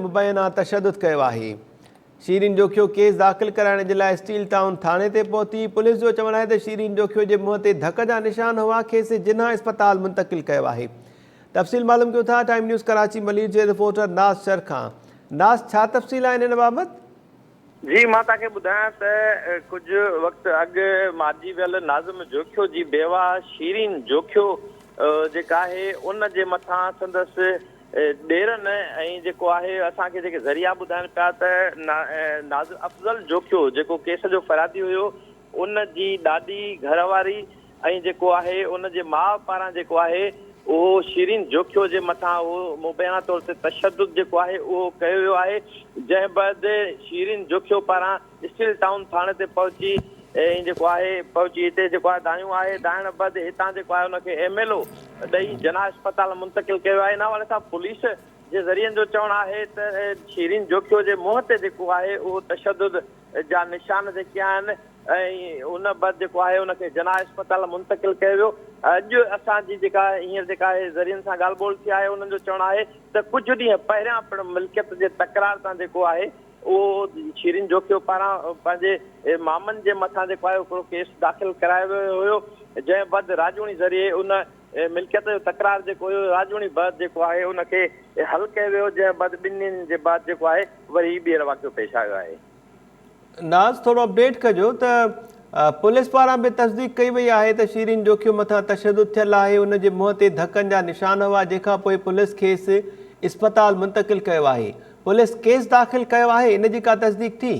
مبينا تشدد ڪيو آهي. شيرين جوکيو ڪيس داخل ڪرائڻ جي لاء اسٽيل ٽائون ٿاڻي تي پهتي، پوليس جو چوڻ آهي ته شيرين جوکيو جي منهن تي ڌڪ جا نشان هئا، کيس جناح اسپتال منتقل ڪيو آهي. تفصيل معلوم ڪيون ٿا ٽائيم نيوز ڪراچي ملير جي رپورٽر ناز شر کان. ناز ڇا تفصيل آهن ان بابت؟ جي مان توهان کي ٻڌايان ته ڪجهه وقت اڳ مارجي ويل ناظم جوکيو جي بيواهه شيرين جوکيو جيڪا آهي ان جي مٿان سندس ڏيرن ۽ جيڪو آهي اسان کي جيڪي ذريعا ٻڌائن پيا ته ناظم افضل جوکيو جيڪو ڪيس جو فريادي هيو ان جي ڏاڏي گهر واري ۽ جيڪو آهي ان جي ماء پاران جيڪو آهي اهو شيرين جوکيو جي مٿان اهو مبينا طور تي تشدد جيڪو آهي اهو ڪيو ويو آهي جنهن بعد شيرين جوکيو پاران اسٽيل ٽائون ٿاڻي تي پهچي ۽ جيڪو آهي پهچي هتي جيڪو آهي دانهيون آهي دانهڻ بعد هتان جيڪو آهي ان کي ايم ايل او ڏئي جناح اسپتال منتقل ڪيو ويو آهي ان حوالي سان پوليس جي ذريعن جو چوڻ آهي ته شيرين جوکيو جي منهن تي جيڪو آهي اهو تشدد جا نشان جيڪي آهن ۽ ان بعد جيڪو آهي ان کي جناح اسپتال منتقل ڪيو ويو. اڄ اسان جي جيڪا هينئر جيڪا آهي ذريعن سان ڳالهه ٻولهه ٿي آهي انهن جو چوڻ آهي ته ڪجهه ڏينهن پهريان پڻ ملڪيت جي تڪرار تان جيڪو آهي اهو شيرين جوکيو پاران پنهنجي مامن جي مٿان جيڪو آهي هڪڙو ڪيس داخل ڪرايو ويو هيو جنهن بعد راڄوڻي ذريعي ان ملڪيت جو تڪرار جيڪو هيو راڄوڻي بعد جيڪو آهي ان کي حل ڪيو ويو جنهن بعد ٻن ڏينهن جي بعد جيڪو آهي وري ٻيهر واقعو پيش آيو آهي. ناز ٿورو اپڊيٽ ڪجو ته پوليس پاران به تصديق ڪئي وئي آهي ته شيرين جوکيو مٿان تشدد ٿيل آهي ان جي منهن تي ڌڪن جا نشان هئا جنهن کان پوء پوليس کيس اسپتال منتقل ڪيو آهي پوليس ڪيس داخل ڪيو آهي ان جي ڪا تصديق ٿي؟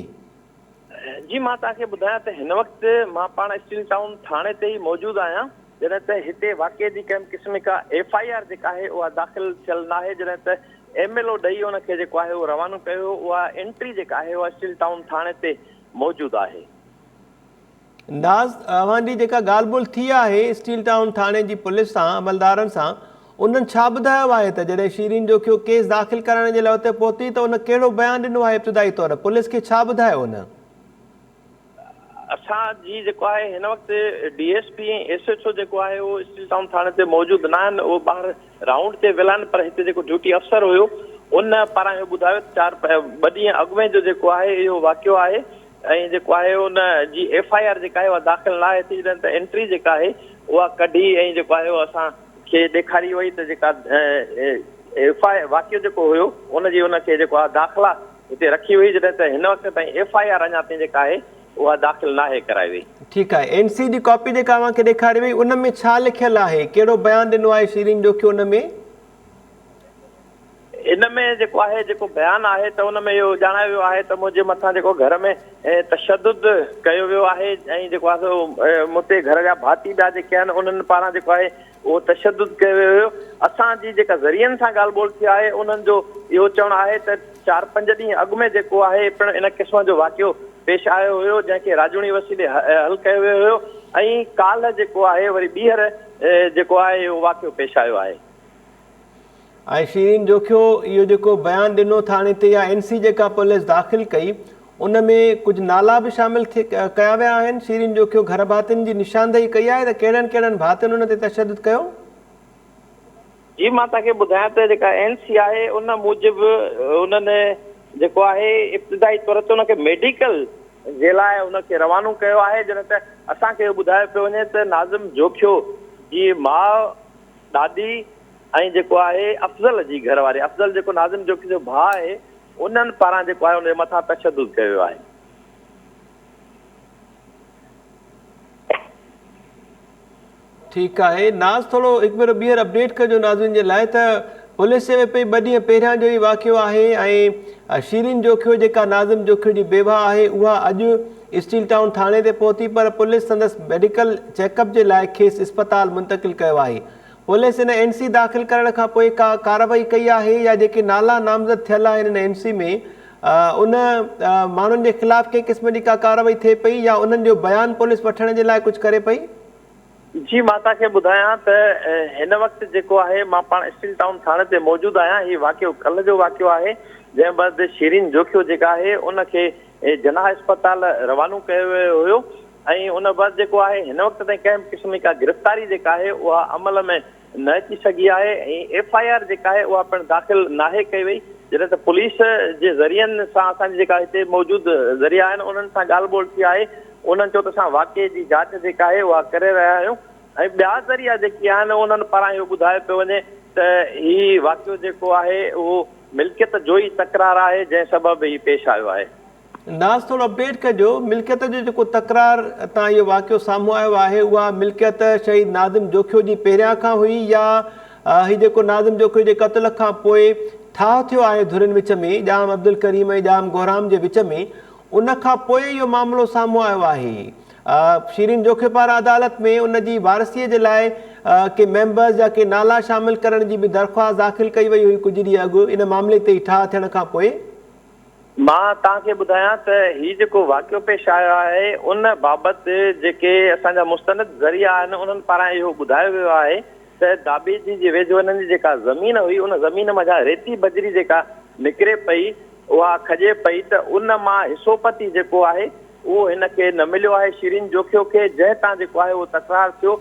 جي مان توهان کي ٻڌايان ته هن وقت مان پاڻ اسٽيل ٽائون ٿاڻي تي ئي موجود آهيان جڏهن ته هتي واقعي جي ڪنهن به قسم جي ڪا ايف I R جيڪا آهي اها داخل ٿيل ناهي جڏهن ته ايم ايل او ڏئي ان کي جيڪو آهي اهو روانو ڪيو ويو اها انٽري جيڪا آهي اها اسٽيل ٽائون ٿاڻي تي موجود آهي. ناز اوهان جي جيڪا ڳالهه ٻولهه ٿي آهي اسٽيل ٽائون ٿاڻي جي پوليس سان عملدارن سان انهن ڇا ٻڌايو آهي ته جڏهن شيرين جوکيو ڪيس داخل ڪرائڻ جي لاء اتي پهتي ته ان ڪهڙو بيان ڏنو آهي ابتدائي طور پوليس کي ڇا ٻڌايو ان؟ اسان جي جيڪو آهي هن وقت D S P ۽ S H O جيڪو آهي اهو اسٽيل ٽائون ٿاڻي تي موجود نه آهن اهو ٻاهر رائونڊ تي ويل آهن پر هتي جيڪو ڊيوٽي افسر هيو ان پاران اهو ٻڌايو ته چار ٻه ڏينهن اڳ ۾ جو جيڪو آهي اهو واقعو آهي ۽ جيڪو آهي ان جي ايف I R جيڪا آهي اها داخل نه آهي ٿي جڏهن ته انٽري جيڪا آهي اها ڪڍي ۽ جيڪو آهي اهو اسان کي ڏيکاري وئي ته جيڪا ايف I واقعو جيڪو هيو ان جي ان کي جيڪو آهي داخلا هتي رکي وئي جڏهن ته هن وقت تائين ايف I R اڃا تائين جيڪا آهي اها داخل ناهي ڪرائي وئي. ٺيڪ آهي اين سي جي ڪاپي جيڪا اوهان کي ڏيکاري وئي ان ۾ ڇا لکيل آهي ڪهڙو بيان ڏنو آهي شيرين جوکيو ان ۾؟ ان ۾ جيڪو آهي جيڪو بيان آهي ته ان ۾ اهو ڄاڻايو ويو آهي ته منهنجي مٿان جيڪو گهر ۾ تشدد ڪيو ويو آهي ۽ جيڪو آهي سو مون تي گهر جا ڀاتي ٻيا جيڪي آهن انهن پاران جيڪو آهي اهو تشدد ڪيو ويو هيو. اسان جي جيڪا ذريعن سان ڳالهه ٻولهه ٿي آهي انهن جو اهو چوڻ آهي ته چار پنج ڏينهن اڳ ۾ جيڪو آهي پڻ ان قسم جو واقعو پيش آيو هيو جنهن کي راڄوڻي وسيلي حل ڪيو ويو هيو ۽ ڪالهه جيڪو آهي وري ٻيهر جيڪو آهي اهو واقعو پيش آيو آهي. ۽ شيرين جوکيو اهو جيڪو بيان ڏنو ٿاڻي تي يا اين سي جيڪا پوليس داخل ڪئي ان ۾ ڪجهه نالا به شامل ڪيا ويا آهن، شيرين جوکيو گهر ڀاتين جي نشاندهي ڪئي آهي ته ڪهڙن ڪهڙن ڀاتين ان تي تشدد ڪيو؟ جي مان توهان کي ٻڌايان ته جيڪا اين سي آهي ان موجب انهن جيڪو آهي ابتدائي طور تي ان کي ميڊيڪل جي لاء ان کي روانو ڪيو آهي جڏهن ته اسان کي اهو ٻڌايو پيو وڃي ته ناظم جوکيو جي ماء ڏاڏي ۽ جيڪو آهي افضل جي گهر واري افضل جيڪو ناظم جوکيو جو ڀاء آهي انهن پاران جيڪو آهي ان جي مٿان تشدد ڪيو ويو آهي. ٺيڪ آهي ناز ٿورو هڪ ڀيرو ٻيهر اپڊيٽ ڪجو ناظرين جي لاء ته پوليس چوي پئي ٻه ڏينهن پهريان جو هي واقعو آهي ۽ شيرين جوکيو جيڪا ناظم جوکيو جي بيواهه آهي اها اڄ اسٽيل ٽائون ٿاڻي تي پهتي پر پوليس سندس ميڊيڪل چيڪ اپ جي لاء کيس اسپتال منتقل ڪيو آهي پوليس ان اين سي داخل ڪرڻ کان پوء ڪا ڪارروائي ڪئي آهي يا جيڪي نالا نامزد ٿيل آهن ان اين سي ۾ ان ماڻهن جي خلاف ڪنهن قسم جي ڪا ڪارروائي ٿئي پئي يا انهن جو بيان پوليس وٺڻ جي لاء ڪجهه ڪري پئي؟ جي مان توهان کي ٻڌايان ته هن وقت جيڪو آهي مان پاڻ اسٽيل ٽائون ٿاڻي تي موجود آهيان هي واقعو ڪلهه جو واقعو آهي جنهن بعد شيرين جوکيو جيڪا آهي ان کي جناح اسپتال روانو ڪيو ويو هيو ۽ ان بعد جيڪو آهي هن وقت تائين ڪنهن به قسم جي ڪا گرفتاري جيڪا آهي اها عمل ۾ نه اچي سگهي آهي ۽ ايف I R جيڪا آهي اها پڻ داخل ناهي ڪئي وئي. جڏهن ته پوليس جي ذريعن سان اسان جي جيڪا هتي موجود ذريعا آهن انهن سان ڳالهه ٻولهه ٿي آهي انهن چيو ته اسان واقعي جي جاچ جيڪا آهي اها ڪري رهيا آهيون ۽ ٻيا ذريعا جيڪي آهن انهن پاران اهو ٻڌايو پيو وڃي ته هي واقعو جيڪو آهي اهو ملڪيت جو ئي تڪرار آهي جنهن سبب هي پيش آيو آهي. ناز ٿورو اپڊيٽ ڪجو ملڪيت جو جيڪو تڪرار تان اهو واقعو سامهون آيو آهي اها ملڪيت شهيد ناظم جوکيو جي پهريان کان هئي يا هي جيڪو ناظم جوکيو جي قتل کان پوء ٺاهه ٿيو آهي ڌرين وچ ۾ ڄام عبدالڪريم ۽ ڄام گهرام جي وچ ۾ ان کان پوء اهو معاملو سامهون آيو آهي شيرين جوکيو پاران عدالت ۾ ان جي وارثي جي لاء ڪي ميمبرز يا ڪي نالا شامل ڪرڻ جي به درخواست داخل ڪئي وئي هئي ڪجهه ڏينهن اڳ ان معاملي تي ئي ٺاهه ٿيڻ کان پوء. مان توهان کي ٻڌايان ته هي جيڪو واقعو پيش آيو آهي ان بابت جيڪي اسان جا مستند ذريعا آهن انهن پاران اهو ٻڌايو ويو آهي ته داٻيجي جي ويجهو هنن جي جيڪا زمين هئي ان زمين منجهان ريتي بجري جيڪا نڪري پئي اها کڄي پئي ته ان مان حصو پتي جيڪو آهي اهو هن کي نه مليو آهي شيرين جوکيو کي جنهن تان جيڪو آهي اهو تڪرار ٿيو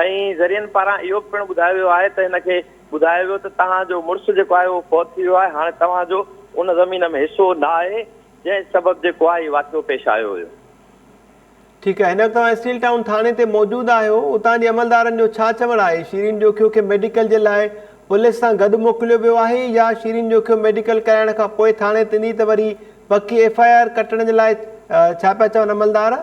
۽ ذريعن پاران اهو به پڻ ٻڌايو ويو آهي ته هن کي ٻڌايو ويو ته توهان جو مڙس جيڪو آهي اهو فوت ٿي ويو آهي، هاڻي توهان جو ان زمين ۾ حصو نه آهي، جنهن سبب جيڪو آهي هي واقعو پيش آيو هيو. ٺيڪ آهي، هن وقت توهان اسٽيل ٽائون ٿاڻي تي موجود آهيو، اتان جي عملدارن جو ڇا چوڻ آهي، شيرين جوکيو کي ميڊيڪل جي لاء پوليس سان گڏ موڪليو ويو آهي يا شيرين جوکيو ميڊيڪل ڪرائڻ کان پوء ٿاڻي تي ايندي ته وري پڪي ايف I R ڪٽڻ جي لاء ڇا پيا چون عملدار؟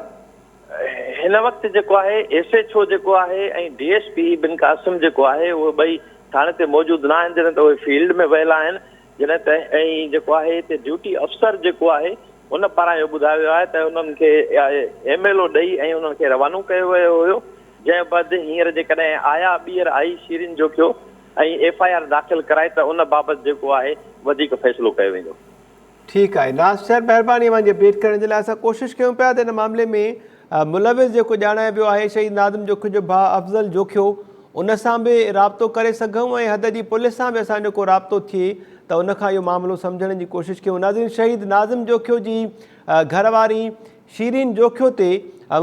هن وقت جيڪو آهي ايس ايڇ او جيڪو آهي ۽ ڊي ايس پي بن قاسم جيڪو آهي اهي ٻئي ٿاڻي تي موجود نه آهن جڏهن ته اهي فيلڊ ۾ ويل آهن جڏهن ته ۽ جيڪو آهي هتي ڊيوٽي افسر جيڪو آهي ان پاران اهو ٻڌايو ويو آهي ته انهن کي ايم ايل او ڏئي ۽ انهن کي روانو ڪيو ويو هيو جنهن بعد هينئر جيڪڏهن آيا ٻيهر آئي شيرين جوکيو ۽ ايف I R داخل ڪرائي ته ان بابت جيڪو آهي وڌيڪ فيصلو ڪيو ويندو. ٺيڪ آهي ناز شر مهرباني اوهان جي اپڊيٽ ڪرڻ جي لاء اسان ڪوشش ڪيون پيا ته ان معاملي ۾ ملوث جيڪو ڄاڻايو ويو آهي شهيد ناظم جوکيو جو ڀاء افضل جوکيو ان سان به رابطو ڪري سگهون ۽ حد جي پوليس سان به اسان جو ڪو رابطو ٿئي ته ان کان اهو معاملو سمجهڻ جي ڪوشش ڪيون ناظرين شهيد ناظم جوکيو جي گهر واري شيرين جوکيو تي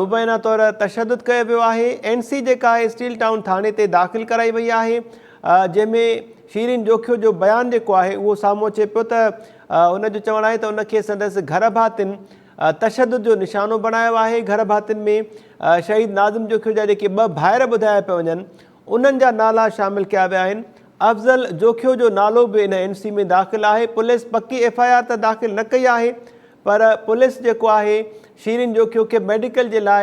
مبينا طور تشدد ڪيو ويو آهي، اين سي جيڪا آهي اسٽيل ٽائون ٿاڻي تي داخل ڪرائي وئي آهي جنهن ۾ شيرين جوکيو جو بيان جيڪو آهي اهو سامهون اچي پيو ته ان جو چوڻ آهي ته ان کي سندس گهر ڀاتين تشدد جو نشانو بڻايو آهي، گهر ڀاتين ۾ شهيد ناظم جوکيو جا جيڪي ٻه ڀائر ٻڌايا پيا وڃن انهن جا نالا شامل ڪيا ويا آهن، افضل جوکيو جو نالو به ان اين سي ۾ داخل آهي، پوليس پڪي ايف I R ته داخل نه ڪئي آهي پر پوليس جيڪو آهي شيرين جوکيو کي ميڊيڪل جي لاء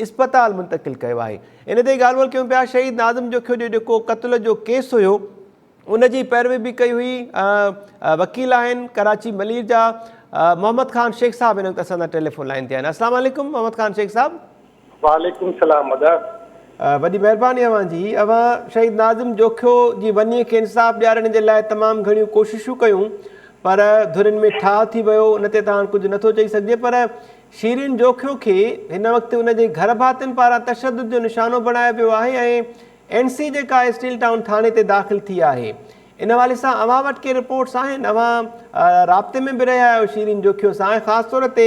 اسپتال منتقل ڪيو آهي. ان تي ڳالهه ٻولهه ڪيون پيا شهيد ناظم جوکيو جو جيڪو قتل جو ڪيس هيو ان جي پيروي به ڪئي هئي وڪيل آهن ڪراچي ملير جا محمد خان شيخ صاحب هن وقت اسان سان ٽيليفون لائين تي آهن السلام عليڪم محمد خان شيخ صاحب. وعليڪم السلام ادا. وڏي مهرباني اوهان جي اوهان شهيد ناظم جوکيو جي وني کي انصاف ڏيارڻ جي لاء تمام گهڻيون ڪوششون ڪيون پر ڌرين ۾ ٺاهه ٿي ويو ان تي ته هاڻ ڪجهه نٿو چئي سگهجي پر شيرين جوکيو کي هن وقت ان جي گهر ڀاتين پاران تشدد جو نشانو بڻايو ويو آهي ۽ اين سي جيڪا اسٽيل ٽائون ٿاڻي تي داخل ٿي آهي ان حوالي سان اوهان وٽ ڪي رپورٽس آهن اوهان رابطي ۾ به رهيا آهيو شيرين جوکيو سان ۽ خاص طور تي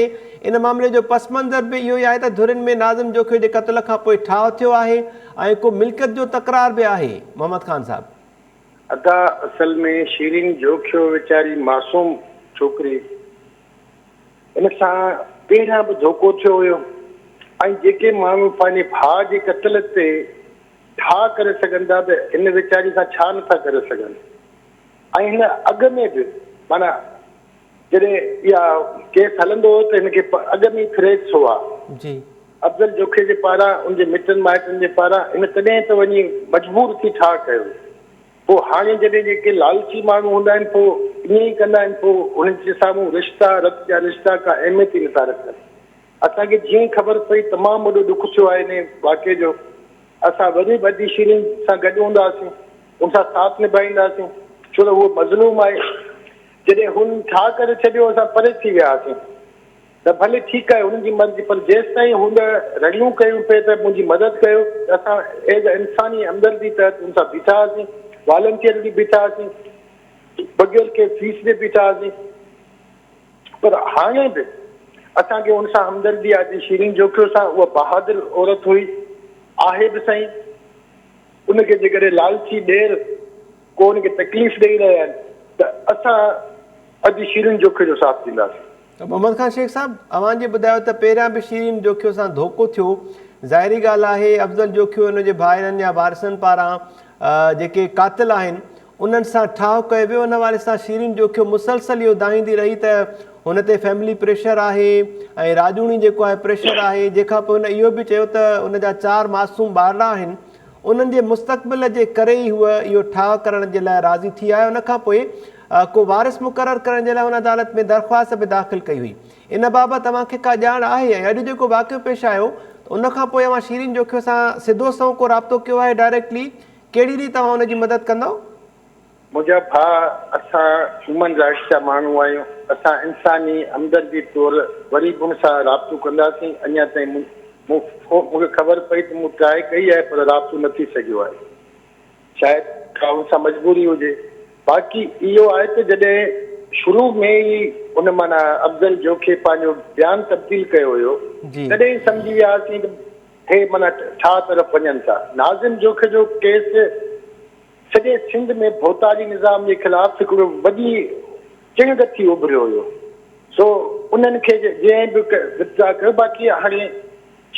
ان معاملي جو پس منظر به اهو ئي آهي ته ڌرين ۾ ناظم جوکيو جي قتل کان پوء ٺاهه ٿيو آهي ۽ ڪو ملڪيت جو تڪرار به آهي محمد خان صاحب. ادا اصل ۾ شيرين جوکيو ويچاري معصوم ڇوڪري ان سان پهريان به ڌوڪو ٿيو هيو ۽ جيڪي ماڻهو پنهنجي ڀاء جي قتل تي ٺاهه ڪري سگهن ٿا ته هن ويچاري سان ڇا نٿا ڪري سگهن ۽ هن اڳ ۾ به معنيٰ جڏهن اها ڪيس هلندو هو ته هن کي اڳ ۾ ئي ٿريٽس هئا جي. افضل جوکي جي پاران ان جي مٽن مائٽن جي پاران هن تڏهن ته وڃي مجبور ٿي ٺاهه ڪيو. پوء هاڻي جڏهن جيڪي لالچي ماڻهو هوندا آهن پوء ائين ئي ڪندا آهن پوء انهن جي سامهون رشتا رت جا رشتا ڪا اهميت ئي نٿا رکن. اسان کي جيئن ئي خبر پئي تمام وڏو ڏک ٿيو آهي انهي واقعي جو. اسان وري به ادي شيرين سان گڏ هونداسين ان سان ساٿ نڀائينداسين ڇو ته هوء مظلوم آهي. جڏهن هن ٺاهه ڪري ڇڏيو اسان پري ٿي وياسين. ته ڀلي ٺيڪ آهي هنن جي مرضي پر جيستائين هن رڙيون ڪيون پئي ته منهنجي مدد ڪيو ته اسان ايز ا انساني همدردي تحت هن سان بيٺا هئاسين والنٽيئرلي بيٺا هئاسين بغير ڪنهن فيس جي بيٺا هئاسين پر هاڻي به اسان کي هن سان همدردي آهي شيرين جوکيو سان اها بهادر عورت هئي آهي به سائين ان کي جيڪڏهن لالچي ڏير ڪو ان کي تڪليف ڏئي رهيا آهن ته اسان اڄ شيرين جوکيو جو ساٿ ڏينداسين. محمد خان شيخ صاحب اوهان جي ٻڌايو ته پهريان به شيرين جوکيو سان ڌوڪو ٿيو ظاهري ڳالهه آهي افضل جوکيو ان جي ڀائرن يا وارثن پاران جيڪي قاتل آهن انهن سان ٺاهه ڪيو ويو ان حوالي سان شيرين جوکيو مسلسل اهو دانهيندي رهي ته هن تي فيملي پريشر آهي ۽ راڄوڻي جيڪو آهي پريشر آهي جنهن کان پوء هن اهو به چيو ته ان جا چار معصوم ٻارڙا آهن انهن جي مستقبل جي ڪري ئي هوء اهو ٺاهه ڪرڻ جي لاء راضي ٿي آهي. ان کان پوء ڪو وارث مقرر ڪرڻ جي لاء هن عدالت ۾ درخواست به داخل ڪئي هئي. ان بابت اوهان کي ڪا ڄاڻ آهي ۽ اڄ جيڪو واقعو پيش آيو ته ان کان پوء اوهان شيرين جوکيو سان سڌو سنئون ڪو رابطو ڪيو آهي ڊائريڪٽلي ڪهڙي ريت اوهان ان جي مدد ڪندؤ؟ منهنجا ڀاء اسان هيومن رائٽس جا ماڻهو آهيون اسان انساني همدردي طور وري به ان سان رابطو ڪنداسين اڃا تائين مون مون کي خبر پئي ته مون ٽرائي ڪئي آهي پر رابطو نه ٿي سگهيو آهي شايد ڪا ان سان مجبوري هجي باقي اهو آهي ته جڏهن شروع ۾ ئي ان معنيٰ افضل جوکي پنهنجو بيان تبديل ڪيو هيو تڏهن ئي سمجهي ويا هئاسين ته هي معنيٰ ٺاهه طرف وڃن ٿا ناظم جوکي جو ڪيس سڄي سنڌ ۾ ڀوتاري نظام جي خلاف هڪڙو وڏي چڻگ ٿي اڀريو هيو سو انهن کي جنهن به وٿڊرا ڪيو باقي هاڻي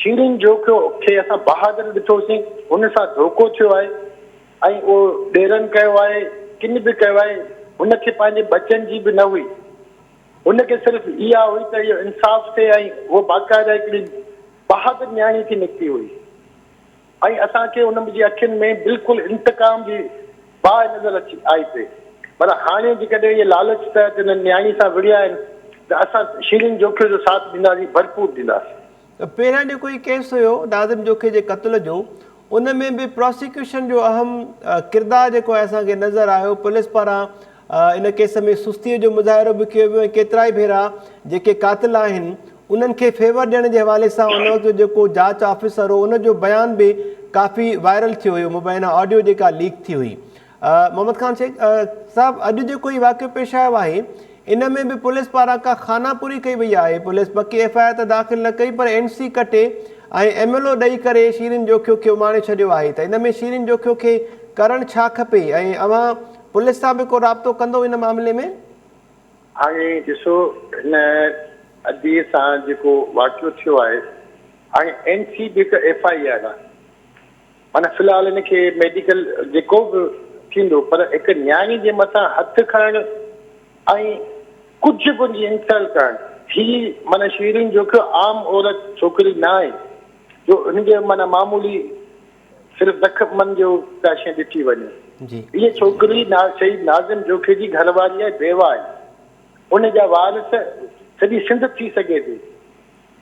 شيرين جوکيو کي اسان بهادر ڏٺوسين هن سان ڌوڪو ٿيو آهي ۽ اهو ڏيرن ڪيو آهي ڪن به ڪيو آهي هن کي پنهنجي ٻچن جي به نه هئي هن کي صرف اها هئي ته اهو انصاف ٿئي ۽ هوء باقاعده هڪڙي بهادر نياڻي ٿي نڪتي هئي. ۽ اسان کي ان جي اکين ۾ بلڪل انتقام جي باهه نظر اچي آئي پئي پر هاڻي جيڪڏهن اهي لالچ تحت هن نياڻي سان وڙهيا آهن ته اسان شيرين جوکيو جو ساٿ ڏينداسين ڀرپور ڏينداسين. ته پهريان جيڪو هي ڪيس هيو ناظم جوکي جي قتل جو ان ۾ به پراسيڪيوشن جو اهم ڪردار جيڪو آهي اسان کي نظر آيو پوليس پاران ان ڪيس ۾ سستي جو مظاهرو به ڪيو ويو ۽ ڪيترائي ڀيرا جيڪي قاتل آهن انهن کي فيور ڏيڻ جي حوالي سان ان وقت جو جيڪو جاچ آفيسر هو ان جو بيان به ڪافي وائرل ٿيو هيو مبينا آڊيو جيڪا ليڪ ٿي هئي محمد خان شيخ صاحب اڄ جيڪو هي واقعو پيش آيو آهي ان ۾ به پوليس پاران ڪا خانه پوري ڪئي وئي آهي پوليس پڪي ايف I R ته داخل نه ڪئي پر اين سي ڪٽي ۽ ايم ايل او ڏئي ڪري شيرين جوکيو کي اماڻي ڇڏيو آهي ته ان ۾ شيرين جوکيو کي ڪرڻ ڇا کپي ۽ اوهان پوليس سان به ڪو رابطو ڪندو ان معاملي ۾؟ هاڻي ڏسو هن ادي سان جيڪو واقعو ٿيو آهي هاڻي اين سي به هڪ ايف I R آهي معنيٰ في الحال هن کي ميڊيڪل جيڪو به ٿيندو پر هڪ نياڻي جي مٿان هٿ کڻڻ ۽ ڪجهه به ان جي انسلٽ ڪرڻ هي معنيٰ شيرين جوکيو عام عورت ڇوڪري نه آهي جو هن جي معنيٰ معمولي صرف زخمن جو ڪا شيء ڏٺي وڃي. هيء ڇوڪري شهيد ناظم جوکي جي گهر واري آهي، بيوه آهي. ان جا وارث سڄي سنڌ ٿي سگهي ٿي.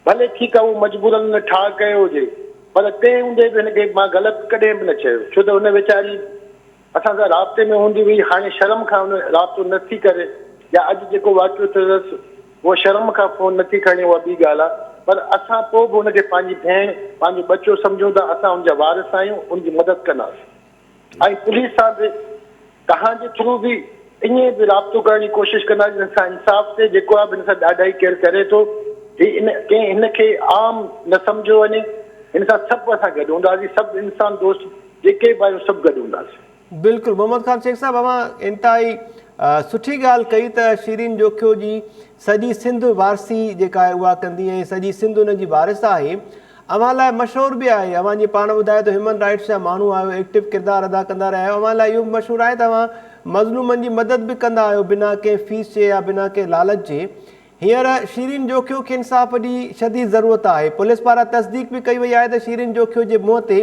ڀلي ٺيڪ آهي اهو مجبورن هن ٺاهه ڪيو هجي پر تنهن هوندي به هن کي مان غلط ڪڏهن به نه چيو ڇو ته هن ويچاري اسان سان رابطي ۾ هوندي هئي، هاڻي شرم کان ان رابطو نه ٿي ڪري يا اڄ جيڪو واقعو ٿيو اٿس هوء شرم کان فون نه ٿي کڻي اها ٻي ڳالهه آهي پر اسان پوء به ان کي پنهنجي ڀيڻ، پنهنجو ٻچو سمجهون ٿا، اسان ان جا وارث آهيون، ان جي مدد ڪنداسين ۽ پوليس سان به توهان جي ٿرو به ائين به رابطو ڪرڻ جي ڪوشش ڪنداسين هن سان انصاف ٿئي، جيڪو آهي به هن سان ڏاڍائي ڪير ڪري ٿو هي ان ڪنهن هن کي عام نه سمجهيو وڃي، هن سان سڀ اسان گڏ هونداسين، سڀ انسان دوست جيڪي به آهيون سڀ گڏ هونداسين. بلڪل محمد خان شيخ صاحب اوهان انتهائي سٺي ڳالهه ڪئي ته شيرين جوکيو جي سڄي سنڌ وارثي جيڪا آهي اها ڪندي ۽ سڄي سنڌ ان جي وارث آهي اوهان لاء مشهور به آهي اوهان جي پاڻ ٻڌايو ته هيومن رائٽس جا ماڻهو آهيو ايڪٽو ڪردار ادا ڪندا رهيا آهيو اوهان لاء اهو به مشهور آهي ته اوهان مظلومن جي مدد به ڪندا آهيو بنا ڪنهن فيس جي يا بنا ڪنهن لالچ جي هينئر شيرين جوکيو کي انصاف جي شديد ضرورت آهي، پوليس پاران تصديق به ڪئي وئي آهي ته شيرين جوکيو جي منهن تي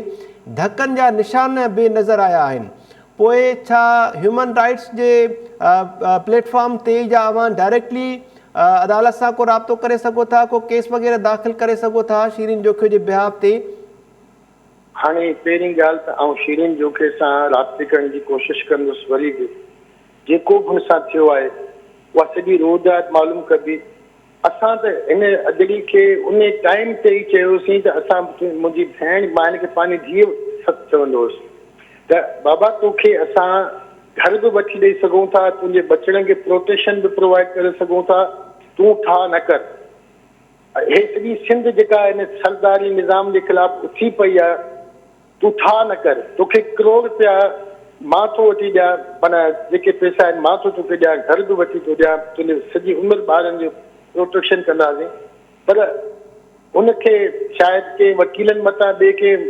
ڌڪن جا نشان به نظر آيا آهن، پوء ڇا هيومن رائٽس جي پليٽ فارم تي يا اوهان ڊائريڪٽلي عدالت سان ڪو رابطو ڪري سگهو ٿا، ڪو ڪيس وغيره داخل ڪري سگهو ٿا شيرين جوکيو جي بيهاف تي؟ هاڻي پهرين ڳالهه ته آئون شيرين جوکي سان رابطي ڪرڻ جي ڪوشش ڪندس وري به جيڪو به هن سان ٿيو آهي اها سڄي روئداد معلوم ڪبي. اسان ته هن ادڙي کي انهي ٽائيم تي ئي چيوسين ته اسان منهنجي ڀيڻ مان هن کي پنهنجي ڌيء چوندو هوس ته بابا توکي اسان گهر به وٺي ڏئي سگهون ٿا تنهنجي ٻچڙن کي پروٽيڪشن به پرووائيڊ ڪري سگهون ٿا تون ٺاهه نه ڪر. هي سڄي سنڌ جيڪا هن سرداري نظام جي خلاف اٿي پئي آهي تون ٺاهه نه ڪر توکي ڪروڙ رپيا مان ٿو وٺي ڏيان معنيٰ جيڪي پئسا آهن مان ٿو توکي ڏيان گهر به وٺي ٿو ڏيان تنهنجي سڄي عمر ٻارن جو پروٽيڪشن ڪنداسين پر هن کي شايد ڪنهن وڪيلن متان ٻئي ڪنهن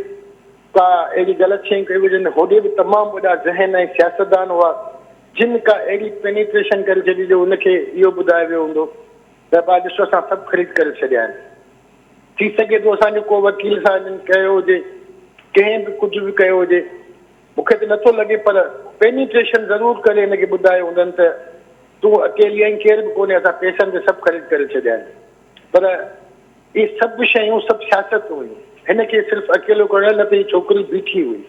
ڪا اهڙي غلط شيون ڪيون هجن. هوڏي به تمام وڏا ذهن ۽ سياستدان هئا، جن ڪا اهڙي پينيٽريشن ڪري ڇڏي جو هن کي اهو ٻڌايو ويو هوندو ته ڀاء ڏسو اسان سڀ خريد ڪري ڇڏيا آهن. ٿي سگهي ٿو اسان جو ڪو وڪيل سان هنن ڪيو هجي، ڪنهن به ڪجهه به ڪيو هجي، مون کي ته نٿو لڳي پر پينيٽريشن ضرور ڪري هن کي ٻڌايو هوندن ته تون اڪيلي آهين ڪير به ڪونهي اسان پئسن تي سڀ خريد ڪري ڇڏيا آهن. پر اهي سڀ شيون سڀ سياست هيون. هن کي صرف اڪيلو ڪرڻ لاء نه ته هي ڇوڪري بيٺي هئي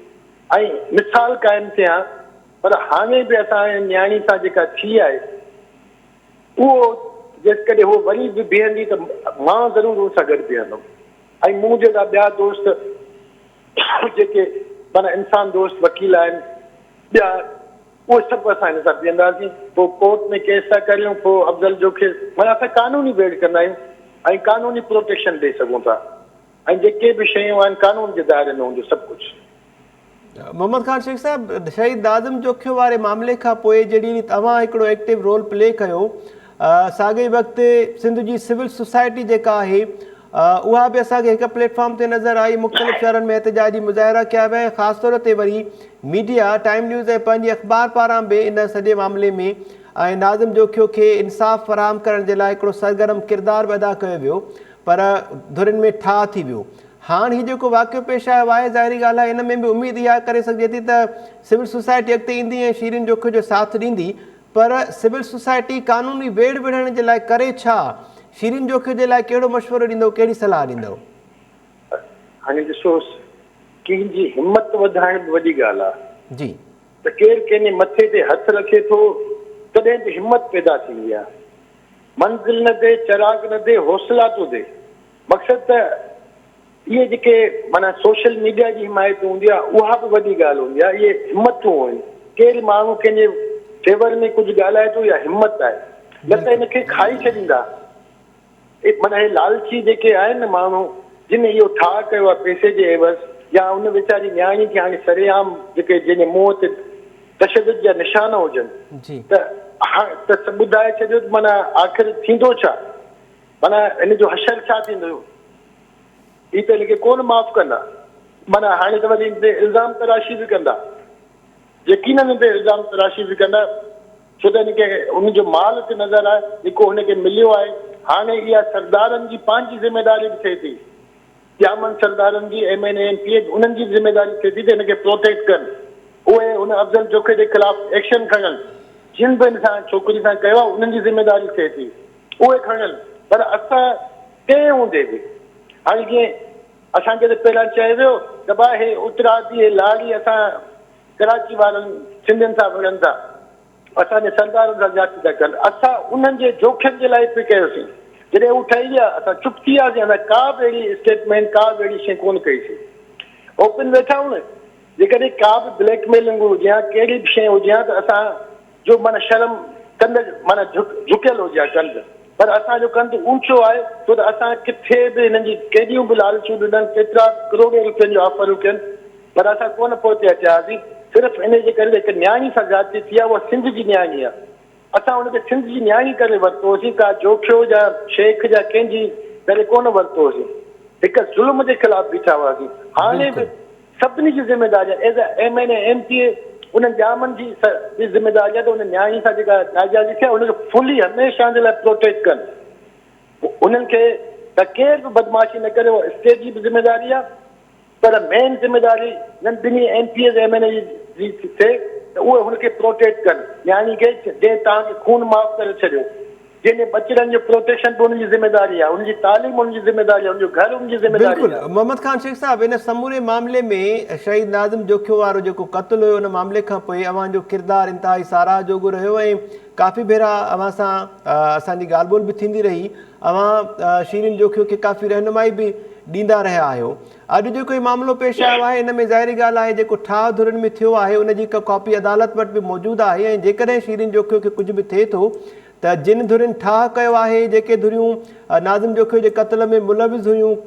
۽ مثال قائم ٿئي ها پر هاڻي به اسان جي نياڻي سان جيڪا ٿي آهي اهو جيڪڏهن هوء وري به بيهندي ته مان ضرور ان سان گڏ بيهندم ۽ مون جهڙا ٻيا دوست جيڪي معنيٰ انسان دوست وڪيل آهن ٻيا اهي سڀ اسان هن سان بيهنداسين، پوء ڪورٽ ۾ ڪيس ٿا ڪريون، پوء افضل جوکي معنيٰ اسان قانوني ويڙهه ڪندا آهيون ۽ قانوني پروٽيڪشن ڏئي سگهون ٿا ۽ جيڪي به شيون آهن قانون جي دائري ۾ هوندو سڀ ڪجهه. محمد خان شيخ صاحب شهيد ناظم جوکيو واري معاملي کان پوء جهڙي ريت اوهان هڪڙو ايڪٽو رول پلي ڪيو ساڳئي وقت سنڌ جي سول سوسائٽي جيڪا آهي اها به اسان کي هڪ پليٽ فارم تي نظر آئي، مختلف شهرن ۾ احتجاجي مظاهرا ڪيا ويا ۽ خاص طور تي وري ميڊيا، ٽائيم نيوز ۽ پنهنجي اخبار پاران به ان سڄي معاملي ۾ ۽ ناظم جوکيو کي انصاف فراهم ڪرڻ جي لاء هڪڙو سرگرم ڪردار به ادا ڪيو ويو پر ڌرين ۾ ٺاهه ٿي ويو. هاڻ هي جيڪو واقعو پيش آيو آهي ظاهري ڳالهه آهي ان ۾ به اميد اها ڪري سگهجي ٿي ته سول سوسائٽي اڳتي ايندي ۽ شيرين جوکيو جو ساٿ ڏيندي پر سول سوسائٽي قانوني ويڙهه وڙهڻ جي لاء ڪري ڇا؟ شيرين جوکيو جي لاء ڪهڙو مشورو ڏيندؤ، ڪهڙي صلاح ڏيندؤ؟ هاڻي ڏسوس ڪنهن جي همت وڌائڻ به وڏي ڳالهه آ. جي. ته ڪير ڪنهن جي مٿي تي هٿ رکي ٿو تڏهن به همت پيدا ٿيندي آ. منزل نه the چراغ نه the حوصلا تو the. مقصد ته اهي جيڪي معنيٰ سوشل ميڊيا جي حمايت هوندي آهي اها به وڏي ڳالهه هوندي آهي اهي همتون آهن ڪير ماڻهو ڪنهن جي فيور ۾ ڪجهه ڳالهائي ٿو اها همت آهي نه ته هن کي کائي ڇڏيندا معنيٰ هي لالچي جيڪي آهن نه ماڻهو جن اهو ٺاهه ڪيو آهي پئسي جي عيوض يا ان ويچاري نياڻي کي هاڻي سرعام جيڪي جنهن جي منهن تي تشدد جا نشان هجن ته ته ٻڌائي ڇڏيو ته معنيٰ آخر ٿيندو ڇا معنيٰ هن جو حشر ڇا ٿيندو هي ته هن کي ڪونه معاف ڪندا. معنيٰ هاڻي ته وري هن تي الزام تراشي به ڪندا. يقينن هن تي الزام تراشي به ڪندا ڇو ته هن کي هن جو مال تي نظر آهي جيڪو هن کي مليو آهي. هاڻي اها سردارن جي پنهنجي ذميداري به ٿئي ٿي. ڄامن سردارن جي M N A M P A انهن جي به ذميداري ٿئي ٿي ته هن کي پروٽيڪٽ ڪن. اهي هن افضل جوکي جي خلاف ايڪشن کڻن. جن به هن سان ڇوڪري سان ڪيو آهي انهن جي ذميداري ٿئي ٿي. اهي کڻن پر اسان تنهن هوندي به هاڻي جيئن اسان کي ته پهريان چيو ويو ته ڀاء هي اترادي هي لاڙي اسان ڪراچي وارن سنڌين سان وڙهن ٿا اسان جي سردارن سان زيادتي ٿا ڪن اسان انهن جي جوکين جي لاء پئي ڪيوسين جڏهن هو ٺهي ويا اسان چپ ٿي وياسين اسان ڪا به اهڙي اسٽيٽمينٽ ڪا به اهڙي شيء ڪونه ڪئي سين اوپن ويٺا آهيون نه جيڪڏهن ڪا به بليڪ ميلنگ هجي ها ڪهڙي به شيء هجي ها ته اسان جو معنيٰ شرم ڪنڌ معنيٰ جهڪيل هجي ها ڪنڌ پر اسان جو ڪنڌ اونچو آهي ڇو ته اسان ڪٿي به هنن جي ڪيڏيون به لالچون ڏنن ڪيترا به ڪروڙين روپين جون آفرون ڪين پر اسان ڪونه پوئتي هٽيا هئاسين صرف انهي جي ڪري ته هڪ نياڻي سان زيادتي ٿي آهي اها سنڌ جي نياڻي آهي اسان ان کي سنڌ جي نياڻي ڪري ورتو هوسين ڪا جوکيو يا شيخ يا ڪنهن جي ڪري ڪونه ورتو هوسين هڪ ظلم جي خلاف بيٺا هئاسين هاڻي به سڀني جي ذميداري آهي as a M N A M P A انهن ڄامن جي به ذميداري آهي ته ان نياڻي سان جيڪا ناجائزي ٿي آهي ان کي فلي هميشه جي لاء پروٽيڪٽ ڪن انهن کي ته ڪير به بدمعاشي نه ڪري اها اسٽيٽ جي به ذميداري آهي پر مين ذميداري انهن ٻنهي M P As M N A جي ٿئي ته اهي هن کي پروٽيڪٽ ڪن نياڻي کي جنهن توهان کي خون معاف ڪري ڇڏيو جنهن جي ٻچڙن جو پروٽيڪشن به ان جي ذميواري آهي، ان جي تعليم ان جي ذميواري آهي، ان جو گهر ان جي ذميواري بلڪل آهي. محمد خان شيخ صاحب ان سموري معاملي ۾ شهيد ناظم جوکيو وارو جيڪو قتل هيو ان معاملي کان پوء اوهان جو ڪردار انتهائي ساراهه جوڳو رهيو ۽ ڪافي ڀيرا اوهان سان اسان جي ڳالهه ٻولهه به ٿيندي رهي اوهان شيرين جوکيو کي ڪافي رهنمائي به ڏيندا رهيا آهيو اڄ جيڪو هي معاملو پيش آيو آهي ان ۾ ظاهري ڳالهه آهي جيڪو ٺاهه ڌرين ۾ ٿيو آهي ان جي هڪ ڪاپي عدالت وٽ به موجود آهي ۽ جيڪڏهن شيرين جوکيو کي ڪجهه به ٿئي ٿو ته جن ڌرين ٺاهه ڪيو آهي، جيڪي ڌريون ناظم جوکيو جي قتل ۾ ملوث هيون،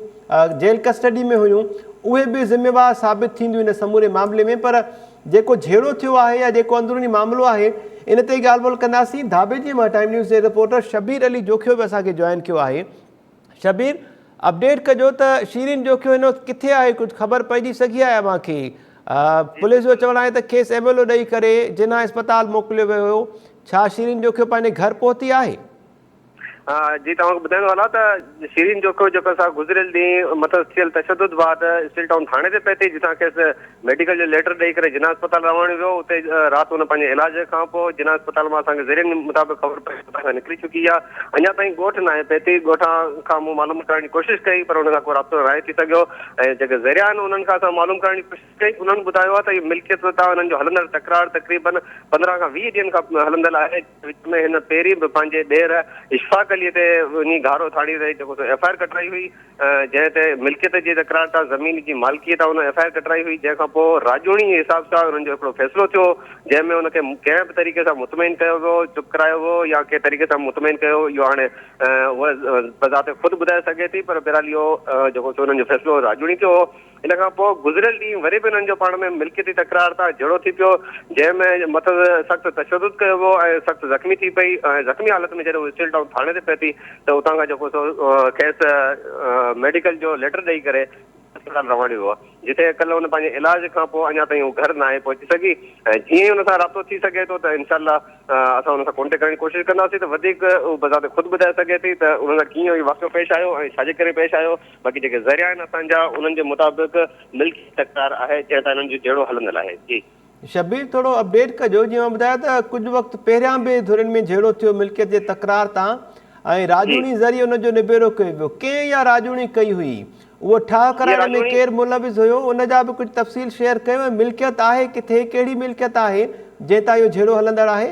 جيل ڪسٽڊي ۾ هيون، اهي به ذميوار ثابت ٿينديون ان سموري معاملي ۾ پر جيڪو جهيڙو ٿيو آهي يا جيڪو اندروني معاملو آهي ان تي ئي ڳالهه ٻولهه ڪنداسين. ڌاٻيجي مان ٽائيم نيوز جي رپورٽر شبير علي جوکيو به اسان کي جوائن ڪيو آهي. شبير اپڊيٽ ڪجو ته شيرين جوکيو هن وقت ڪٿي آهي ڪجهه خبر پئجي سگهي آهي اوهان کي؟ پوليس جو چوڻ آهي ته کيس ايم ايل او ڏئي ڪري جناح اسپتال موڪليو ويو هيو ڇا شيرين جوکيو پنهنجي گهر پهتي آهي؟ جي توهان کي ٻڌائيندو هلان ته شيرين جوکيو جيڪو سا گذريل ڏينهن مٿس ٿيل تشدد بعد اسٽيل ٽائون ٿاڻي تي پهتي جتان کيس ميڊيڪل جو ليٽر ڏئي ڪري جناح اسپتال روانو ويو اتي رات هن پنهنجي علاج کان پوء جناح اسپتال مان اسان کي ذريعن مطابق خبر پئي اتان کان نڪري چڪي آهي اڃا تائين ڳوٺ ناهي پهتي ڳوٺان کان مون معلوم ڪرڻ جي ڪوشش ڪئي پر ان سان ڪو رابطو ناهي ٿي سگهيو ۽ جيڪي ذريعا آهن انهن کان اسان معلوم ڪرڻ جي ڪوشش ڪئي انهن ٻڌايو آهي ته اهو ملڪيت تان انهن جو هلندڙ تڪرار تقريبن 15 کان 20 ڏينهن کان هلندڙ آهي. وچ ۾ هن پهرين به پنهنجي ڏير اشفاق علي تي وڃي گهارو ٿاڻي تي جيڪو سو ايف I R ڪٽرائي هئي جنهن تي ملڪيت جي تڪرار تان زمين جي مالڪي تان هن ايف I R ڪٽرائي هئي جنهن کان پوء راڄوڻي جي حساب سان انهن جو هڪڙو فيصلو ٿيو جنهن ۾ ان کي ڪنهن به طريقي سان مطمئن ڪيو ويو چپ ڪرايو ويو يا ڪنهن طريقي سان مطمئن ڪيو اهو هاڻي هوء بذات خود ٻڌائي سگهي ٿي پر بهرحال اهو جيڪو سو انهن جو فيصلو راڄوڻي ٿيو هو. ان کان پوء گذريل ڏينهن وري به انهن جو پاڻ ۾ ملڪيتي تڪرار تان جهيڙو ٿي پيو، جنهن ۾ مٿس سخت تشدد ڪيو ويو ۽ سخت زخمي ٿي پئي ۽ زخمي حالت ۾ جڏهن هوء اسٽيل ٽائون ٿاڻي تي پهتي ته اتان کان جيڪو سو کيس ميڊيڪل جو ليٽر ڏئي ڪري اسپتال روانيو ويو جتي ڪلهه هن پنهنجي علاج کان پوء اڃا تائين هو گهر ناهي پهچي سگهي ۽ جيئن ئي ان سان رابطو ٿي سگهي ٿو ته انشاء الله اسان ان سان ڪانٽيڪٽ ڪرڻ جي ڪوشش ڪنداسين ته وڌيڪ هو بذات خود ٻڌائي سگهي ٿي ته ان سان ڪيئن اهو واقعو پيش آيو ۽ ڇا جي ڪري پيش آيو. باقي جيڪي ذريعا آهن اسان جا انهن جي مطابق ملڪي تڪرار آهي جنهن تان انهن جو جهيڙو هلندل آهي جي. شبير ٿورو اپڊيٽ ڪجو جيئن اوهان ٻڌايو ته ڪجهه وقت پهريان به ڌرين ۾ جهيڙو ٿيو ملڪيت جي تڪرار تان ۽ راڄوڻي ذريعي ان جو نبيرو ڪيو ويو ڪنهن اها راڄوڻي ڪئي هئي اهو ٺاهه ڪرائڻ ۾ ڪير ملوث هيو ان جا به ڪجهه تفصيل شيئر ڪيو ۽ ملڪيت آهي ڪٿي ڪهڙي ملڪيت آهي جنهن تان اهو جهيڙو هلندڙ آهي.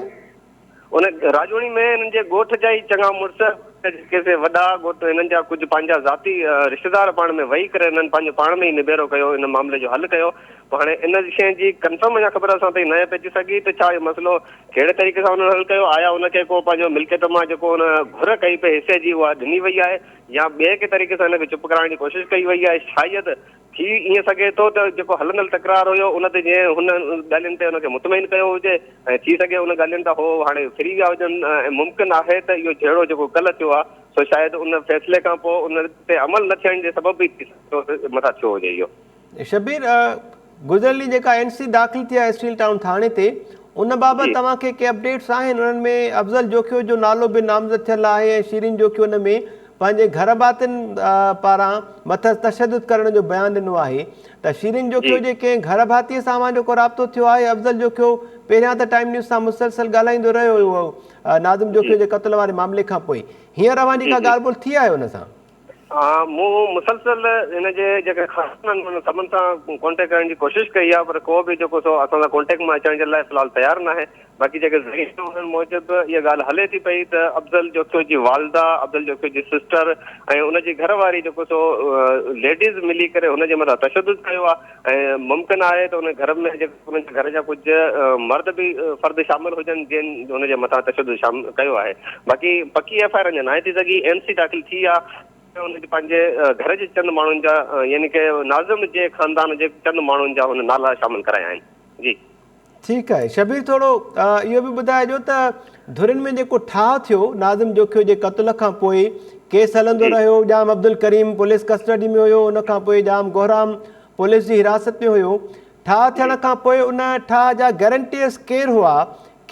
ان راڄوڻي ۾ هنن جي ڳوٺ جا ئي چڱا مڙس، جيڪي سي وڏا ڳوٺ هنن جا ڪجهه پنهنجا ذاتي رشتيدار پاڻ ۾ ويهي ڪري هنن پنهنجو پاڻ ۾ ئي نبيرو ڪيو ان معاملي جو حل ڪيو. پوء هاڻي ان شيء جي ڪنفرم اڃا خبر اسان تائين ناهي پئجي سگهي ته ڇا اهو مسئلو ڪهڙي طريقي سان هنن حل ڪيو آيا ان کي ڪو پنهنجو ملڪيت مان جيڪو هن گهر ڪئي پئي حصي جي اها ڏني وئي آهي يا ٻئي ڪنهن طريقي سان هن کي چپ ڪرائڻ جي ڪوشش ڪئي وئي آهي شايد ٿي ائين سگهي ٿو ته جيڪو هلندڙ تڪرار هيو ان تي جنهن هن ڳالهين تي ان کي مطمئن ڪيو هجي ۽ ٿي سگهي ان ڳالهين تان هو هاڻي ڦري ويا هجن ۽ ممڪن آهي ته اهو جهيڙو جيڪو ڪلهه ٿيو آهي سو شايد ان فيصلي کان پوء ان تي عمل نه ٿيڻ جي سبب به ٿي سگهي ٿو ته مٿان ٿيو هجي اهو. شبير، گذريل ڏينهن جيڪا اين سي داخل ٿي آهي اسٽيل ٽائون ٿاڻي تي ان بابت توهان کي ڪي اپڊيٽس آهن انهن ۾ افضل جوکيو جو نالو به نامزد ٿيل آهي ۽ شيرين جوکيو ان ۾ پنهنجي گهر ڀاتين پاران مٿس تشدد ڪرڻ جو بيان ڏنو آهي ته شيرين جوکيو جي ڪنهن گهر ڀاتيء سان اوهان جو ڪو رابطو ٿيو آهي؟ افضل جوکيو پهريان ته ٽائيم نيوز سان مسلسل ڳالهائيندو رهيو هو ناظم جوکيو جي قتل واري معاملي کان پوء هينئر اوهان جي ڪا ڳالهه ٻولهه ٿي آهي ان سان؟ مون مسلسل هن جي جيڪي خاندان آهن انهن سڀن سان ڪانٽيڪٽ ڪرڻ جي ڪوشش ڪئي آهي پر ڪو به جيڪو سو اسان سان ڪانٽيڪٽ ۾ اچڻ جي لاء في الحال تيار ناهي. باقي جيڪي ذريعا آهن انهن موجب اها ڳالهه هلي ٿي پئي ته افضل جوکيو جي والده، افضل جوکيو جي سسٽر ۽ ان جي گهر واري جيڪو سو ليڊيز ملي ڪري هن جي مٿان تشدد ڪيو آهي ۽ ممڪن آهي ته ان گهر ۾ جيڪو انهن جي گهر جا ڪجهه مرد به فرد شامل هجن جن هن جي مٿان تشدد شامل ڪيو آهي باقي پڪي ايف I R اڃا ناهي ٿي سگهي اين سي داخل ٿي آهي ان جي پنهنجي گهر جي چند ماڻهن جا يعني ڪه ناظم جي خاندان جي چند ماڻهن جا هن نالا شامل ڪرايا آهن جي. ٺيڪ آهي شبير ٿورو اهو به ٻڌائجو ته ڌرين ۾ جيڪو ٺاهه ٿيو ناظم جوکيو جي قتل کان پوء ڪيس هلندو رهيو ڄام عبدالڪريم پوليس ڪسٽڊي ۾ هيو ان کان پوء ڄام گهرام پوليس جي حراست ۾ هيو ٺاهه ٿيڻ کان پوء ان ٺاهه جا گارنٽيئرس ڪير هئا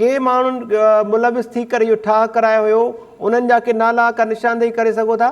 ڪي ماڻهن ملوث ٿي ڪري اهو ٺاهه ڪرايو هيو انهن جا ڪي نالا ڪا نشاندهي ڪري سگهو ٿا؟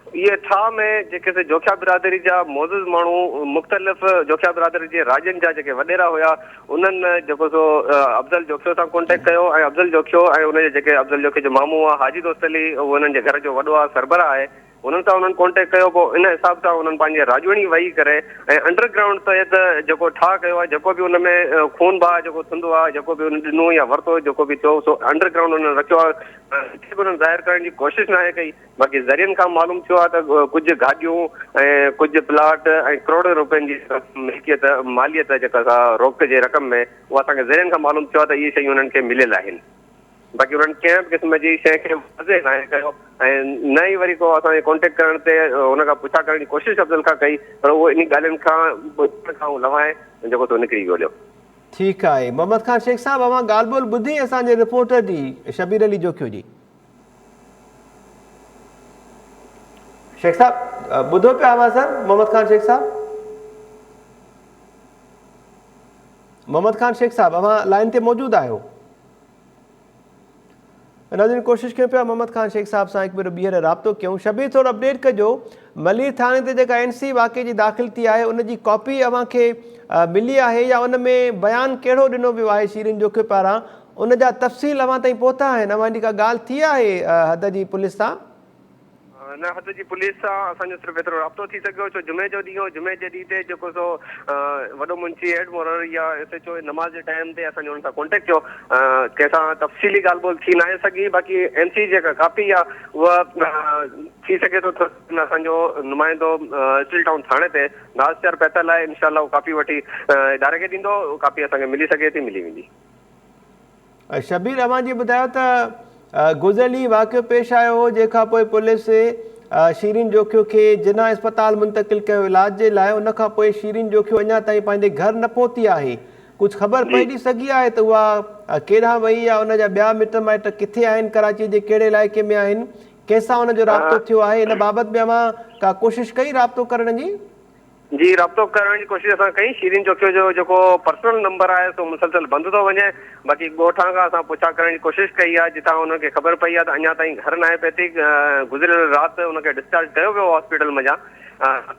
اهي ٺاهه ۾ جيڪي سي جوکيا برادري جا معزز ماڻهو مختلف جوکيا برادري جي راڄن جا جيڪي وڏيرا هيا انهن جيڪو سو افضل جوکيو سان ڪانٽيڪٽ ڪيو ۽ افضل جوکيو ۽ ان جي جيڪي افضل جوکيو جو مامو آهي حاجي دوست علي اهو انهن جي گهر جو وڏو آهي سربراهه آهي انهن سان انهن ڪانٽيڪٽ ڪيو پوء ان حساب سان انهن پنهنجي راڄوڻي ويهي ڪري ۽ انڊر گرائونڊ تحت جيڪو ٺاهه ڪيو آهي جيڪو به ان ۾ خون بها جيڪو ٿيندو آهي جيڪو به انهن ڏنو يا ورتو جيڪو به ٿيو سو انڊر گرائونڊ انهن رکيو آهي ڪٿي به انهن ظاهر ڪرڻ جي ڪوشش ناهي ڪئي. باقي ذريعن کان معلوم ٿيو آهي ته ڪجهه گاڏيون ۽ ڪجهه پلاٽ ۽ ڪروڙين روپين جي ملڪيت ماليت جيڪا سا روڪ جي رقم ۾ اها اسان کي ذريعن کان معلوم ٿيو آهي ته اهي شيون انهن کي مليل آهن باقي انهن ڪنهن به قسم جي شيء کي واضح ناهي ڪيو ۽ نه ئي وري ڪو اسان جي ڪانٽيڪٽ ڪرڻ تي ان کان پڇا ڪرڻ جي ڪوشش افضل کان ڪئي پر اهو انهي ڳالهين کان ٻڌڻ کان لوائي جيڪو سو نڪري ويو هليو. ٺيڪ آهي محمد خان شيخ صاحب اوهان ڳالهه ٻولهه ٻڌي اسان جي رپورٽر جي شبير علي جوکيو جي. شيخ صاحب ٻڌو پيا اوهان سر محمد خان شيخ صاحب محمد خان شيخ صاحب اوهان لائن تي موجود آهيو. ناظرين ڪوشش ڪيون پيا محمد خان شيخ صاحب سان هڪ ڀيرو ٻيهر رابطو ڪيون شبير ٿورو اپڊيٽ ڪجو ملير ٿاڻي تي جيڪا اين سي واقعي جي داخل ٿي آهي ان جي ڪاپي اوهان کي ملي آهي يا ان ۾ بيان ڪهڙو ڏنو ويو آهي شيرين جوکيو پاران ان جا تفصيل اوهان تائين پهتا آهن اوهان جي ڪا ڳالهه ٿي آهي حد جي پوليس سان؟ نه حد جي پوليس سان اسان جو صرف ايترو رابطو ٿي سگهيو ڇو جمعي جو ڏينهن هو جمعي جي ڏينهن تي جيڪو سو وڏو منشي هيڊ مورر يا ايس ايڇ او نماز جي ٽائيم تي اسان جو انهن سان ڪانٽيڪٽ ٿيو ڪنهن سان تفصيلي ڳالهه ٻولهه ٿي ناهي سگهي باقي اين سي جيڪا ڪاپي آ اها ٿي سگهي ٿو ته اسان جو نمائندو اسٽيل ٽائون ٿاڻي تي ناز چار پهتل آهي انشاء الله اهو ڪاپي وٺي اداري کي ڏيندو ڪاپي اسان کي ملي سگهي ٿي ملي ويندي. شبير اوهان جي ٻڌايو ته گذريل ڏينهن واقعو پيش آيو هو جنهن کان پوء پوليس شيرين جوکيو کي جناح اسپتال منتقل ڪيو علاج جي لاء ان کان پوء شيرين جوکيو اڃا تائين پنهنجي گهر نه پهتي آهي ڪجهه خبر پئجي سگهي آهي ته اها ڪيڏانهن وئي يا ان جا ٻيا مٽ مائٽ ڪٿي آهن ڪراچي جي ڪهڙي علائقي ۾ آهن ڪنهن سان ان جو رابطو ٿيو آهي ان بابت به اوهان ڪا ڪوشش ڪئي رابطو ڪرڻ جي؟ جي رابطو ڪرڻ جي ڪوشش اسان ڪئي شيرين جوکيو جو جيڪو پرسنل نمبر آهي سو مسلسل بند ٿو وڃي باقي ڳوٺان کان اسان پڇا ڪرڻ جي ڪوشش ڪئي آهي جتان انهن کي خبر پئي آهي ته اڃا تائين گهر ناهي پهتي گذريل رات ان کي ڊسچارج ڪيو ويو هاسپيٽل منجهان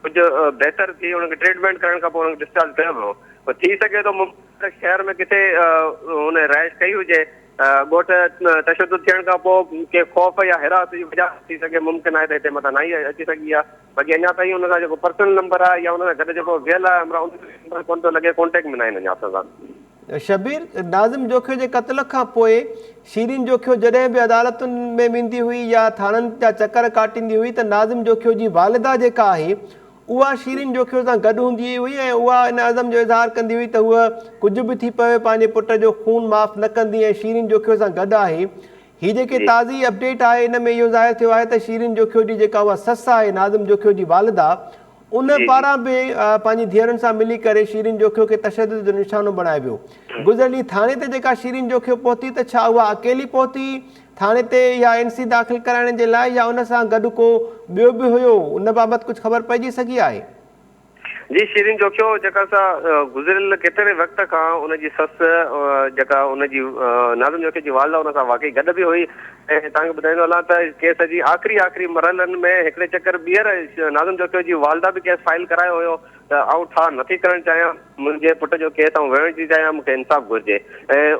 ڪجهه بهتر ٿي ان کي ٽريٽمينٽ ڪرڻ کان پوء ان کي ڊسچارج ڪيو ويو ٿي سگهي ٿو ممڪن شهر ۾ ڪٿي هن رهائش ڪئي هجي ڳوٺ تشدد ٿيڻ کان پوء ڪنهن خوف يا هراس جي وجهه سان ٿي سگهي ممڪن آهي ته هتي متان ناهي اچي سگهي ها باقي اڃا تائين ان سان جيڪو پرسنل نمبر آهي يا ان سان گڏ جيڪو ويل آهي همراهه ان جو نمبر ڪونه ٿو لڳي ڪانٽيڪٽ ۾ ناهن اڃا اسان سان. شبير، ناظم جوکيو جي قتل کان پوء شيرين جوکيو جڏهن به عدالتن ۾ ويندي هئي يا ٿاڻن جا چڪر ڪاٽيندي هئي ته ناظم جوکيو جي والده جيڪا آهي اها شيرين جوکيو سان گڏ هوندي هئي ۽ اها ان عزم جو اظهار ڪندي هئي ته هوء ڪجهه به ٿي پوي پنهنجي پٽ جو خون معاف نه ڪندي ۽ شيرين جوکيو سان گڏ آهي. هي جيڪي تازي اپڊيٽ آهي ان ۾ اهو ظاهر ٿيو آهي ته شيرين جوکيو جي جيڪا اها سس آهي ناظم جوکيو جي والده ان پاران به پنهنجي ڌيئرن سان ملي ڪري شيرين جوکيو کي تشدد جو نشانو بڻايو ويو. گذريل ڏينهن ٿاڻي تي جيڪا شيرين جوکيو پهتي ته ڇا اها اڪيلي پهتي ٿاڻي تي اها اين سي داخل ڪرائڻ جي لاء يا ان سان گڏ ڪو ٻيو به هيو ان بابت ڪجهه خبر پئجي سگهي آهي؟ جي شيرين جوکيو جيڪا سا گذريل ڪيتري وقت کان ان جي سس جيڪا ان جي ناظم جوکيو جي والده ان سان واقعي گڏ به هئي ۽ توهان کي ٻڌائيندو هلان ته ڪيس جي آخري آخري مرحلن ۾ هڪڙي چڪر ٻيهر ناظم جوکيو جي والده به ڪيس فائل ڪرايو هيو ته آئون ٺاهه نٿي ڪرڻ چاهيان، منهنجي پٽ جو ڪيس آئون وڙهڻ ٿي چاهيان، مون کي انصاف گهرجي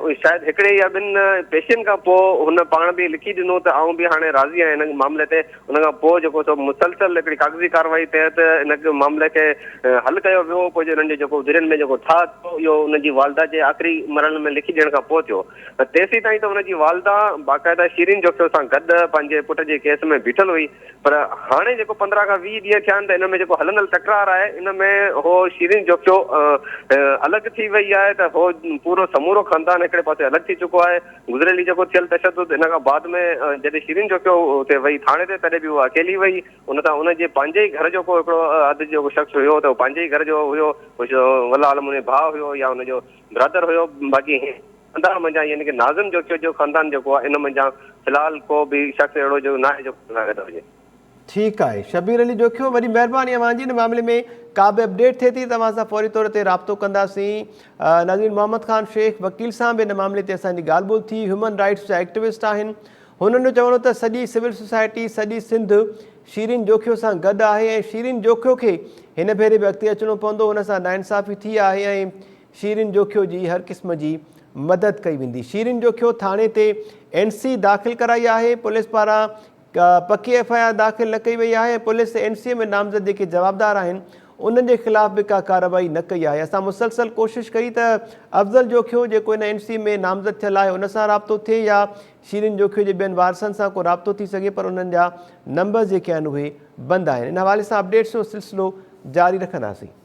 ۽ شايد هڪڙي يا ٻن پيشين کان پوء هن پاڻ به لکي ڏنو ته آئون به هاڻي راضي آهيان هن معاملي تي، ان کان پوء جيڪو سو مسلسل هڪڙي ڪاغذي ڪارروائي تحت ان معاملي کي حل ڪيو ويو، پوء جو انهن جو جيڪو ڌرين ۾ جيڪو ٺاهه ٿيو اهو انهن جي والده جي آخري مرحلن ۾ لکي ڏيڻ کان پوء ٿيو تيسين تائين ته ان جي والده باقاعده شيرين جوکيو سان گڏ پنهنجي پٽ جي ڪيس ۾ بيٺل هئي. پر هاڻي جيڪو 15 کان 20 ڏينهن ٿيا آهن ته ان ۾ جيڪو هلندڙ تڪرار آهي ان ۾ هو شيرين جوکيو الڳ ٿي وئي آهي ته هو پورو سمورو خاندان هڪڙي پاسي الڳ ٿي چڪو آهي گذريل ڏينهن جيڪو ٿيل تشدد ان کان بعد ۾ جڏهن شيرين جوکيو اتي وئي ٿاڻي تي تڏهن به هو اڪيلي وئي ان سان ان جي پنهنجي ئي گهر جو ڪو هڪڙو اڌ جيڪو شخص هيو ته هو پنهنجي ئي گهر جو هيو والله عالم ان جو ڀاء هيو يا ان جو برادر هيو باقي خاندان منجهان يعني ڪه ناظم جوکيو جو خاندان جيڪو آهي ان منجهان في الحال ڪو به شخص اهڙو جو ناهي جيڪو ان سان گڏ هجي. ٺيڪ آهي شبير علي جوکيو وڏي مهرباني اوهان جي ان معاملي ۾ ڪا به اپڊيٽ ٿئي ٿي ته اوهان سان فوري طور تي رابطو ڪنداسين ناظرين محمد خان شيخ وڪيل سان به ان معاملي تي اسان جي ڳالهه ٻولهه ٿي هيومن رائٽس جا ايڪٽوسٽ آهن هنن جو چوڻ هو ته سڄي سول سوسائٽي سڄي سنڌ شيرين جوکيو سان گڏ آهي ۽ شيرين جوکيو کي هن ڀيري به اڳتي اچڻو پوندو هن سان ناانصافي ٿي آهي ۽ شيرين جوکيو جي هر قسم جي مدد ڪئي ويندي. شيرين جوکيو ٿاڻي تي اين سي داخل ڪرائي آهي، پوليس پاران پڪي ايف I R داخل نه ڪئي وئي آهي ۽ پوليس اين سي ۾ نامزد جيڪي جوابدار آهن انهن جي خلاف به ڪا ڪارروائي نه ڪئي آهي. اسان مسلسل ڪوشش ڪئي ته افضل جوکيو جيڪو ان اين سي ۾ نامزد ٿيل آهي ان سان رابطو ٿئي يا شيرين جوکيو جي ٻين وارثن سان ڪو رابطو ٿي سگهي پر انهن جا نمبرز جيڪي آهن اهي بند آهن. ان حوالي سان اپڊيٽس جو سلسلو جاري رکنداسين.